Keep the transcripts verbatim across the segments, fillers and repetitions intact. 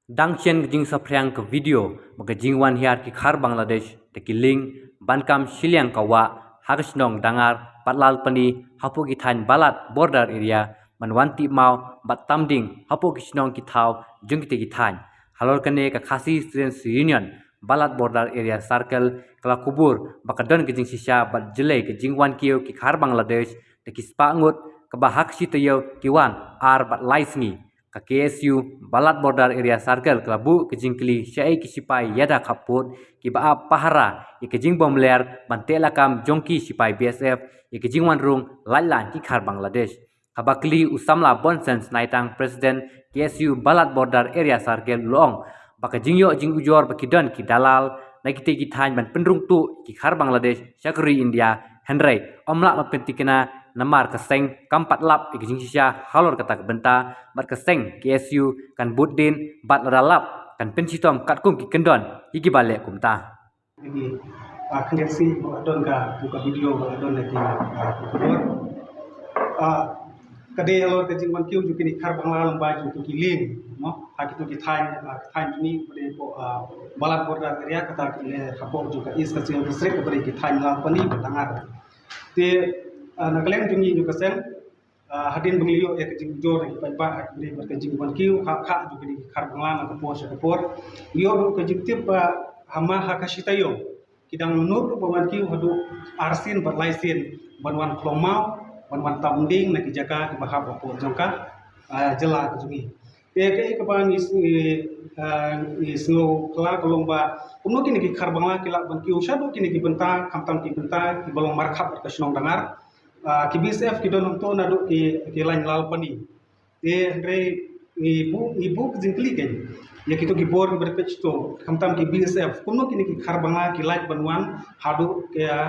Dang shen ka jingsaphriang ka video ba ka jingwan hiar ki khar Bangladesh da ki lieng ban kam shiliang ka wah ha ka shnong Dangar bad Lalpani hapoh ki thaiñ Balat border area ban wan tih maw bad tam ding hapoh ki shnong ki thaw jong kitei ki thaiñ. Halor kane ka Khasi Students Union Balat Border Area Circle ka la kubur ba ka don ka jingshisha bad jlei ka jingwan kiew ki khar Bangladesh da ki spah ngut, kaba ha ka shi taïew ki wan ar bad lai sngi. Ka K S U Balat Border Area Circle ka la buh ka jingkylli shaei ki sipai ïada khappud kiba ap pahara ïa ka jingbym ler ban teh lakam jong ki sipai B S F ïa ka jingwan rung laitlan ki khar Bangladesh. Haba kylli u samla Bonsen Snaitang, President K S U Balat Border Area Circle, u la ong ba ka jingïoh jingujor ba ki don ki dalal na kitei ki thaiñ ban pynrung tuh ki khar Bangladesh sha ka ri India, hynrei ym lah ban pyntikna namar ka seng kam pat lap ïa ka jingshisha halor kata ka bynta, bad ka seng K S U kan bud din bad lada lap kan pynshitom katkum ki kyndon ïa kiba leh kumta. Ki, ah, khyndiat sngi ba la don ka, ka video ba la don na ki, ah, ki khubor. Ah, ka dei halor ka jingwan kiew jong kine ki khar Bangla lyngba jong ki lieng, no? Ha kito ki thaiñ, ah, ki thaiñ jong ngi, ka dei hapoh, ah, Balat Border Area, kata ka dei hapoh jong ka East Khasi Hills District, ka dei ki thaiñ Lalpani bad Dangar. Te, ah, na ka liang jong ngi jong ka seng, ah, hadien ba ngi la ïoh ïa ka jingujor na ki paidbah ha ki briew bad ka jingwan kiew kha kha jong kine ki khar Bangla na ka por sha ka por. Ngi ïoh ruh ka jingtip ba ha ma ha ka shi taïew ki dang nud ruh ban wan kiew haduh arsien bad laisien ban wan khlong maw, ban wan tam ding na ki jaka kiba hap hapoh jong ka, ah, jylla ka jong ngi. Te kaei kaba ngi s-, ngi, ah, ngi sngew phylla ka long ba kumno kine ki khar Bangla ki lah ban kiew shaduh kine ki bynta, khamtam ki bynta kiba long markhap bad ka shnong Dangar. Ah, ki B S F ki don hangto naduh ki, ki lain Lalpani. Te hynrei ngi buh, ngi buh ka jingkylli kein ïa kito ki bor kiba dei peit to, khamtam ki B S F, kumno kine ki khar Bangla ki lah ban wan haduh ka, ah,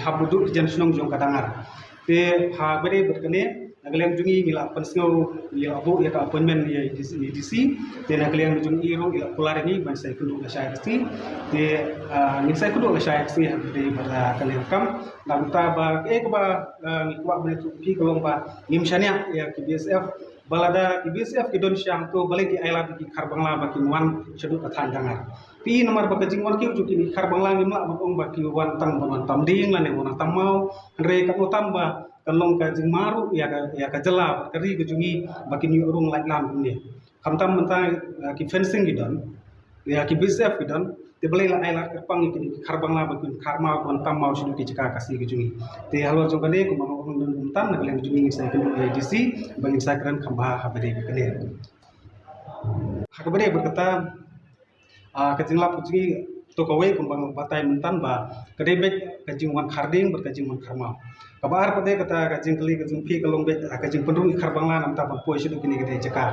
hap haduh ka jan shnong jong ka Dangar. Te ha kaba dei bad kane, na ka liang jong ngi ngi la pynsngew, ngi la buh ïa ka appointment ïa D C, D C. Te na ka liang jong ngi ruh ngi la kular ïa ngi ban sa ïakynduh lashai ka sngi. Te, ah, ngin sa ïakynduh lashai ka sngi ha kaba dei bad, ah, kane ka kam. Namar ba kaei kaba, ah, ngi kwah ban ïathuh ïa phi ka long ba ngim shaniah ïa ki B S F. Ba lada ki B S F ki don sha hangto, balei ki ailad ïa ki khar Bangla ba kin wan shaduh ka thaiñ Dangar? Te namar ba ka jingwan kiew jong kine ki khar Bangla ngim lah ban ong ba ki wan tang ban wan tam ding lane wan tam maw. Hynrei katno tam ba kan long ka jingma ruh ïa ka, ïa ka jylla bad ka ri ka jong ngi ba kin ïoh rung laitlan kumne. Khamtam mynta, eh, ki fencing ki don, ïa ki B S F ki don, te balei la ailad kyrpang ïa kine ki khar Bangla ba kin khar maw, ban tam maw shaduh ki jaka Khasi ki jong ngi. Te halor jong kane kumba nga ong mynta, na ka liang jong ngi ngin sa ïakynduh ïa D C ba ngin sa kren kham bha ha kaba dei bad kane. Ha kaba dei bad kata, ah, ka jinglap ka jong ngi to kawei kumba nga batai mynta ba ka dei beit ka jingwan khar ding bad ka jingwan khar maw. Kaba ar pat dei kata ka jingkylli ka jong phi ka long beit, ah, ka jingpynrung ki khar Bangla namar ban poi shaduh kine ki jaka.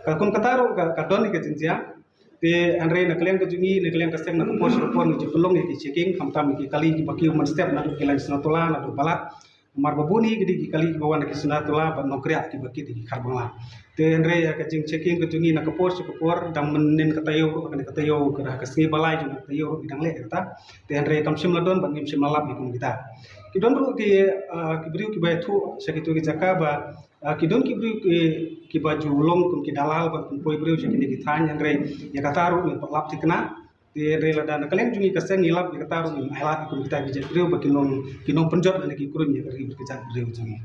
Ka kum kata ruh ka, ka don ka jingjia. Te hynrei na ka liang ka jong ngi, na ka liang ka seng, na ka por sha ka por ngi ju pynlong ïa ki checking, khamtam ïa ki kali kiba kiew mynstep naduh ki lain Sunatula, naduh Balat. Namar ba bun hi ki dei ki kali kiba wan na ki Sunatula bad Nongkriah kiba kit ïa ki khar Bangla. Te hynrei ïa ka jingchecking ka jong ngi na ka por sha ka por, dang mynnin ka taïew ruh, kane ka taïew, ka, ka sngi ba lai jong ka taïew ruh ngi dang leh kata. Te hynrei kam shym la don bad ngim shym la lap ïa kum kita. Ki don ruh ki, ah, ki briew kiba ïathuh sha kito ki jaka ba, ah, ki don ki briew ki, kiba ju long kum ki dalal ban pynpoi briew sha kine ki thaiñ, hynrei ïa kata ruh ngim pat lap thikna. Te hynrei lada na ka liang jong ngi ka seng ngi lap ïa kata ruh ngim ailad ïa kum kita ki jait briew ba kin long, kin long pynjot lane ki krum ïa ka ri bad ka jaitbynriew jong ngi.